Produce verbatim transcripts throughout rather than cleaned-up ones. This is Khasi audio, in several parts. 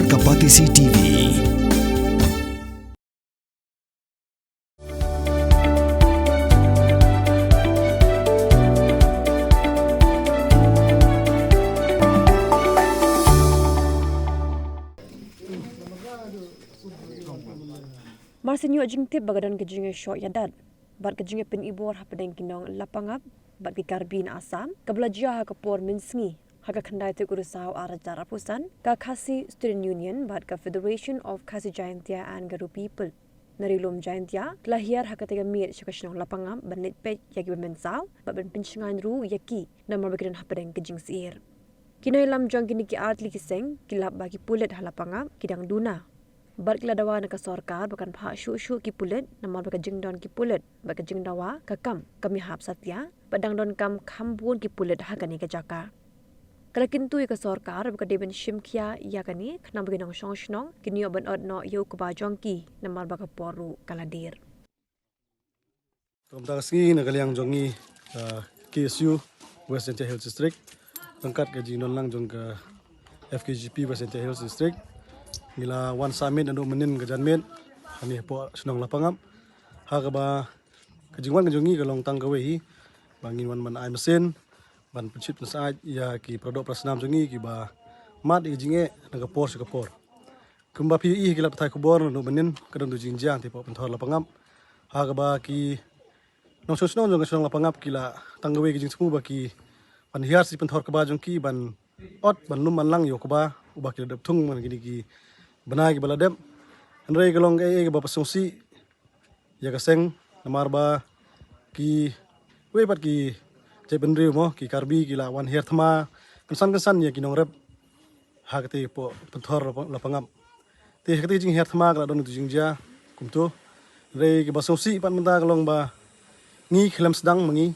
Ka Batesi T V. Mar sien ïoh jingtip ba ka don ka jingïashoh ïadat bad ka jingïapynibor hapdeng ki nong Lapangap bad ki Karbi na Assam, kaba la jia ha ka por mynsngi ha ka khyndai tarik u Risaw ar hajar arphew san, ka Khasi Student Union bad ka Federation of Khasi Jaintia and Garo People na Ri Lum Jaintia ki la hiar ha katei ka miet sha ka shnong Lapangap ban leit peit ïa kiba mynsaw bad ban pynshngaiñ ruh ïa ki namar ba ki don hapdeng ka jingsyier. Ki nongïalam jong kine ki artylli ki seng ki lap ba ki pulit ha Lapangap ki dang duna bad ki la dawa na ka sorkar ba kan phah shuh shuh ki pulit namar ba ka jingdon ki pulit bad ka jingdawa ka kam kam ïahap satia bad dang donkam kham bun ki pulit ha kane ka jaka. Ka la kyntu ïa ka sorkar ba ka dei ban shim khia ïa kane khnang ba ki nongshong shnong kin ïoh ban ot noh ïa u kba jong ki namar ba ka por ruh ka la dier. Kumta ka sngi na ka liang jong ngi, ka K S U West Jaintia Hills District ryngkat ka jingdon lang jong ka F K G P West Jaintia Hills District, ngi la wan sah miet naduh mynnin ka janmiet hangne hapoh shnong Lapangap. Ha kaba ka jingwan ka jong ngi ka long tang kawei hi, ba ngin wan ban ai mynsiem ban pynshit pynsyaid ïa ki paradoh parasnam jong ngi kiba mad ïa ka jingeh na ka por sha ka por. Kumba phi ïohi ha ki lad pathai khubor naduh mynnin ka don ka jingjia hangtei hapoh pynthor Lapangap, ha kaba ki nongshong shnong jong ka shnong Lapangap ki la tang kawei ka jingsngew ba ki ban hiar sha ki pynthor kba jong ki ban ot ban lum ban lang ïa u kba uba ki la dep thung man kine ki bnai kiba la dep. Hynrei ka long kaei kaei kaba pynsngewsih ïa ka seng namar ba kiwei pat ki jaitbynriew mo, ki Karbi ki la wan hiar thma kynsan kynsan ïa ki nongrep ha katei hapoh pynthor Lapangap. Te ha katei ka jinghiar thma ka la don katu jingjia kumtu. Hynrei kaba sngewsih pat mynta ka long ba ngi khlem sdang ma ngi,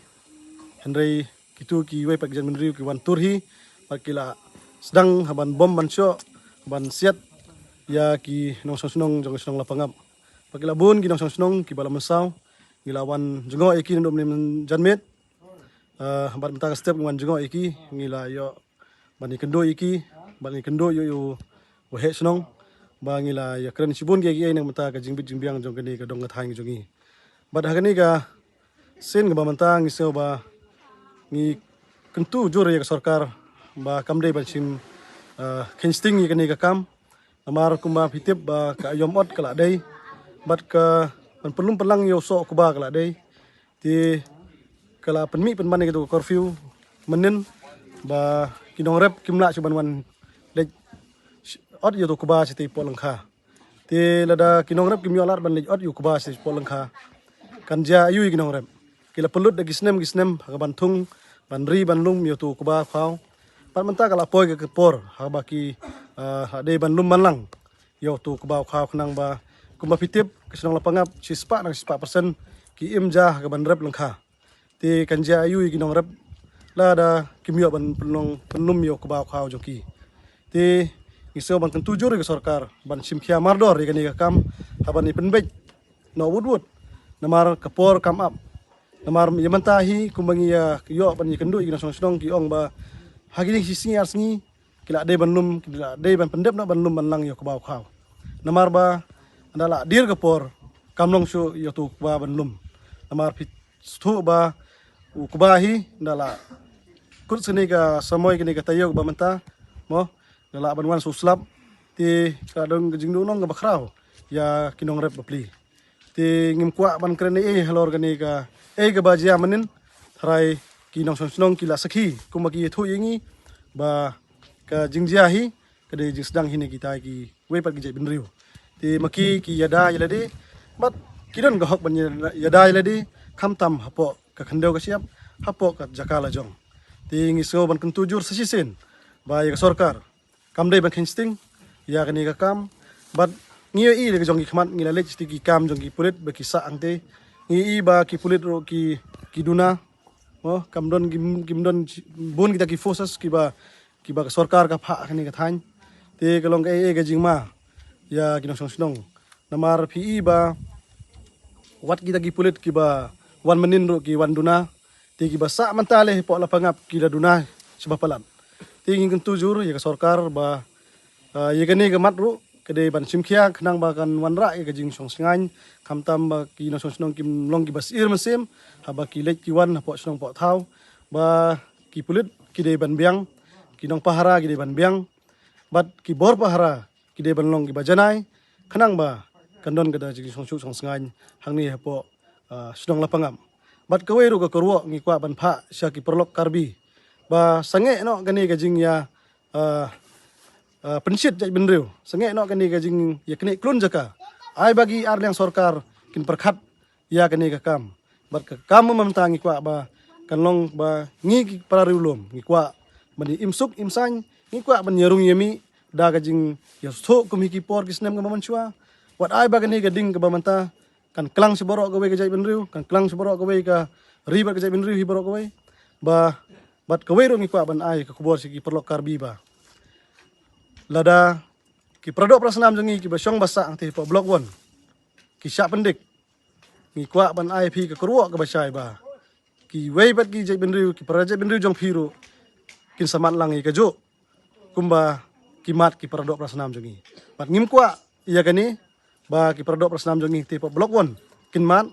hynrei kitu kiwei pat ki jaitbynriew ki wan tur hi bad ki la sdang ha ban bom ban shoh ban siat ïa ki nongshong shnong jong ka shnong Lapangap. Bad ki la bun ki nongshong shnong kiba la mynsaw, ngi la wan jngoh ïa ki naduh mynnin janmiet. Bad mynta ka step ngi wan jngoh ïa ki, ngi la ïoh ban ïakynduh ïa ki bad ngi kynduh ïa u waheh shnong ba ngi la ïakren shibun kiei kiei na ka bynta ka jingbit jingbiang jong kane ka dong ka thaiñ jong ngi. Bad ha kane ka sien kaba mynta ngi sngew ba ngi kyntu jur ïa ka sorkar ba kam dei ban shim kheiñ sting ïa kane ka kam. Namar kumba phi tip ba ka aïom ot ka la dei bad ka ban pynlum pynlang ïa u soh u kba ka la dei. Te ka la pynmih pynban ïa katu ka curfew mynnin ba ki nongrep kim lah shuh ban wan leit ot ïa utu u kba shatei hapoh lyngkha. Te lada ki nongrep kim ïoh lad ban leit ot ïa u kba shatei hapoh lyngkha, kan jia aïu ïa ki nongrep? Ki la pynlut da ki snem ki snem ha ka ban thung ban ri ban lum ïa utu u kba u khaw. Bad mynta ka la poi ka por ha kaba ki la dei ban lum ban lang ïa utu u kba u khaw khnang ba kumba phi tip ka shnong Lapangap shispah na shispah persen ki im ja ha ka ban rep lyngkha. Te kan jia aïu ïa ki nongrep lada kim ïoh ban pynlong pynlum ïa u kba u khaw jong ki? Te ngi sngew ban kyntu jur ïa ka sorkar ban shim khia mardor ïa kane ka kam ha ban ïa pynbeit noh wut wut namar ka por kam ap. Namar ïa mynta hi kumba ngi ïa ïoh ban ïakynduh ïa ki nongshong shnong ki ong ba ha kine ki sngi ar sngi ki la dei ban lum, ki la dei ban pyndep noh ban lum ban lang ïa u kba u khaw. Namar ba ynda la dier ka por kam long shuh ïa utu u kba ban lum. Namar phi sngewthuh ba u kba hi ynda la kut sha kane ka samoi kane ka taïew kaba mynta mo, ynda la ban wan sha u slap te ka don ka jingduhnong kaba khraw ïa ki nongrep bapli. Te ngim kwah ban kren ei ei halor kane kaei kaba jia mynnin. Tharai ki nongshong shnong ki la sakhi kumba ki ïathuh ïa ngi ba ka jingjia hi ka dei jingsdang hi na kita kiwei pat ki jaitbynriew. Te ma ki ki ïada ïa lade bad ki don ka hok ban ïada ïa lade khamtam hapoh ka khyndew ka shyiap, hapoh ka jaka la jong. Te ngi sngew ban kyntu jur sa shisien ba ïa ka sorkar kam dei ban kheiñ sting ïa kane ka kam. Bad ngi ïohi da ka jong ki khmat, ngi la leit sha ki kam jong ki pulit ba ki sah hangtei, ngi ïohi ba ki pulit ruh ki, ki duna. Mo, kam don, kim, kim don bun kita ki forces kiba, kiba ka sorkar ka phah ha kane ka thaiñ. Te ka long kaei kaei ka jingma ïa ki nongshong shnong. Namar phi i ba wat kita ki pulit kiba wan mynnin ruh ki wan duna. Te kiba sah mynta leh hapoh Lapangap ki la duna shibun palat. Te ngi kyntu jur ïa ka sorkar ba Ah, ïa kane ka mat ruh ka dei ban shim khia khnang ba kan wanrah ïa ka jingshong shngaiñ, khamtam ba ki nongshong shnong kim long kiba syier mynsiem haba ki leit ki wan hapoh shnong poh thaw, ba ki pulit ki dei ban biang, ki nongpahara ki dei ban biang, bad ki bor pahara ki dei ban long kiba janai, khnang ba kan don ka da jingshong suk shong shngaiñ hangne hapoh, ah, shnong Lapangap. Bad kawei ruh ka kyrwoh ngi kwah ban phah sha ki paralok Karbi ba sangeh noh kane ka jingïa, ah, ah, pynshit jaitbynriew, sangeh noh kane ka jingïa knieh klun jaka. Ai ba ki arliang sorkar kin pyrkhat ïa kane ka kam. Bad ka kam mynta ngi kwah ba kan long ba ngi ki para riewlum ngi kwah ban ïa im suk im saiñ, ngi kwah ban ïa rung ïa mih da ka jingïa suk kum hi ki por ki snem kaba mynshuwa. Wat ai ba kane ka ding kaba mynta kan klang sha baroh kawei ka jaitbynriew, kan klang sha baroh kawei ka ri bad ka jaitbynriew hi baroh kawei. Ba bad kawei ruh ngi kwah ban ai ka khubor sha ki paralok Karbi ba lada ki paradoh parasnam jong ngi kiba shong ba sah hangtei hapoh Block One ki shah pyndik, ngi kwah ban ai phi ka kyrwoh kaba shai ba kiwei pat ki jaitbynriew, ki para jaitbynriew jong phi ruh kin sa mad lang ïa kajuh kumba ki mat ki paradoh parasnam jong ngi. Bad ngim kwah ïa kane ba ki paradoh parasnam jong ngi hangtei hapoh Block One kin mad,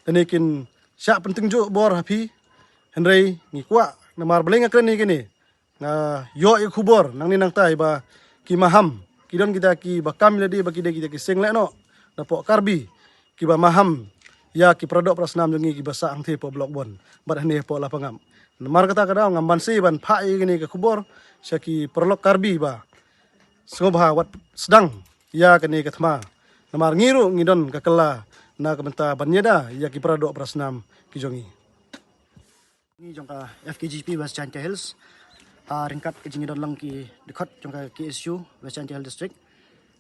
lane kin shah pyntynjuh bor ha phi. Hynrei ngi kwah namar balei nga kren ïa kane, nga ïoh ïa ka khubor nangne nangtai ba ki maham ki don kita kiba kam ïa lade ba ki dei kita ki seng lehnoh napoh Karbi kiba maham ïa ki paradoh parasnam jong ngi kiba sah hangtei hapoh Block One bad hangne hapoh Lapangap. Namar kata ka daw ngam banse ban phah ïa kane ka khubor sha ki paralok Karbi ba sngewbha wat sdang ïa kane ka thma. Namar ngi ruh ngi don ka kylla na ka bynta ban ïada ïa ki paradoh parasnam ki jong ngi. Ngi jong ka F K G P West Jaintia Hills, ah, ryngkat ka jingdon lang ki dkhot jong ka K S U West Jaintia Hills District.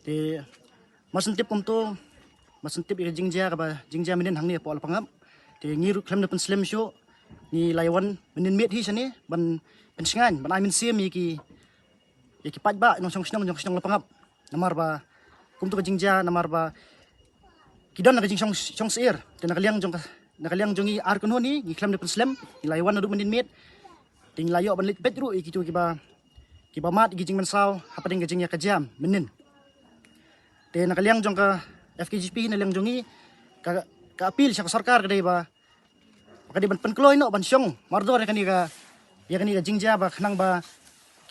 Te mar shen tip kumto, mar shen tip ïa ka jingjia kaba jingjia mynnin hangne hapoh Lapangap. Te ngi ruh khlem da pynslem shuh, ngi la ïa wan mynnin miet hi shane ban pynshngaiñ, ban ai mynsiem ïa ki ïa ki paidbah nongshong shnong, nongshong shnong Lapangap. Namar ba kumto ka jingjia, namar ba ki don na ka jingshong, shong syier. Te na ka liang jong ka, na ka liang jong ngi ar kynhun hi, ngi khlem da pynslem, ngi la ïa wan naduh mynnin miet. Te ngi la ïoh ban leit peit ruh ïa kito kiba, kiba mad ïa ki jingmynsaw hapdeng ka jingïakajia mynnin. Te na ka liang jong ka F K G P, na liang jong ngi, ka, ka appeal sha ka sorkar ka dei ba ka dei ban pynkloi noh ban shong mardor ïa kane ka, ïa kane ka jingjia ba khnang ba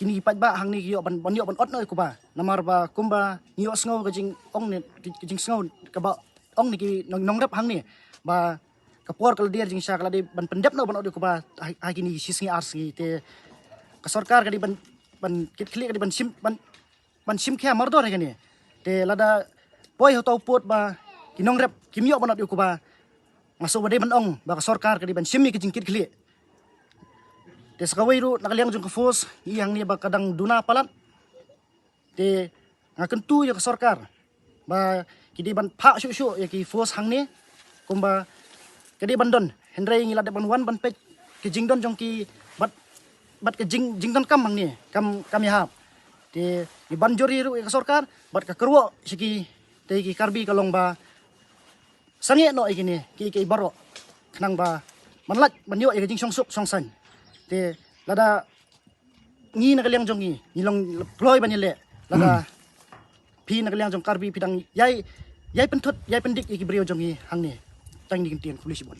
kine ki paidbah hangne ki ïoh ban, ban ïoh ban ot noh ïa u kba. Namar ba kumba ngi ïohsngew ka jingong ne, ka jingsngew kaba ong ne ki nong, nongrep hangne ba ka por ka la dier jingshisha ka la dei ban pyndep noh ban ot ïa u kba ha, ha kine shi sngi ar sngi. Te ka sorkar ka dei ban, ban kit khlieh, ka dei ban shim, ban ban shim khia mardor ïa kane. Te lada poi ha uta u pud ba ki nongrep kim ïoh ban ot ïa u kba, nga sngew ba dei ban ong ba ka sorkar ka dei ban shim ïa ka jingkit khlieh. Te sa kawei ruh na ka liang jong ka force, ngi hangne ba ka dang duna palat. Te nga kyntu ïa ka sorkar ba ki dei ban phah shuh shuh ïa ki force hangne kumba ka dei ban don. Hynrei ngi la dep ban wan ban peit ka jingdon jong ki bad, bad ka jing, jingdonkam hangne kam, kam ïahap. Te ngi ban jur ruh ïa ka sorkar bad ka kyrwoh sha ki, te ki Karbi ka long ba sangeh noh ïa kine ki, ki baroh khnang ba ban lait ban ïoh ïa ka jingshongsuk shongsaiñ. Te lada ngi na ka liang jong ngi, ngi long kloi ban ïaleh. Lada phi na ka liang jong Karbi phi dang ïai, ïai pynthut, ïai pyndik ïa ki briew jong ngi hangne. Tang kine ki ktien, khublei shibun.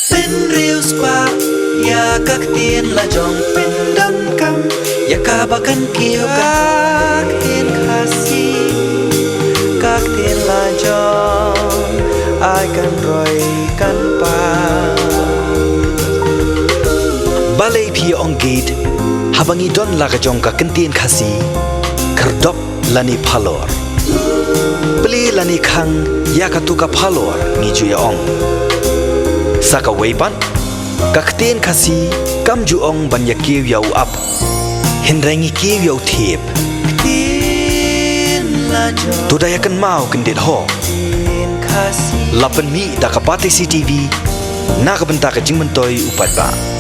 Pynriewspah ïa ka ktien la jong, pyndonkam ïa kaba kan kiew ka, ka ktien Khasi, ka ktien la jong, ai kan roi kan pang. Balei phi ong gate haba ngi don la ka jong ka kyntien Khasi, khyrdop lane phalor. Plie lane khang ïa katu ka phalor ngi ju ïa ong. Sa kawei pat, ka ktien Khasi kam ju ong ban ïa kiew ïa u ap, hynrei ngi kiew ïa u thiep. To da ïa kynmaw kyndit ho. La pynmih da ka Batesi TV na ka bynta ka jingmyntoi u paidbah.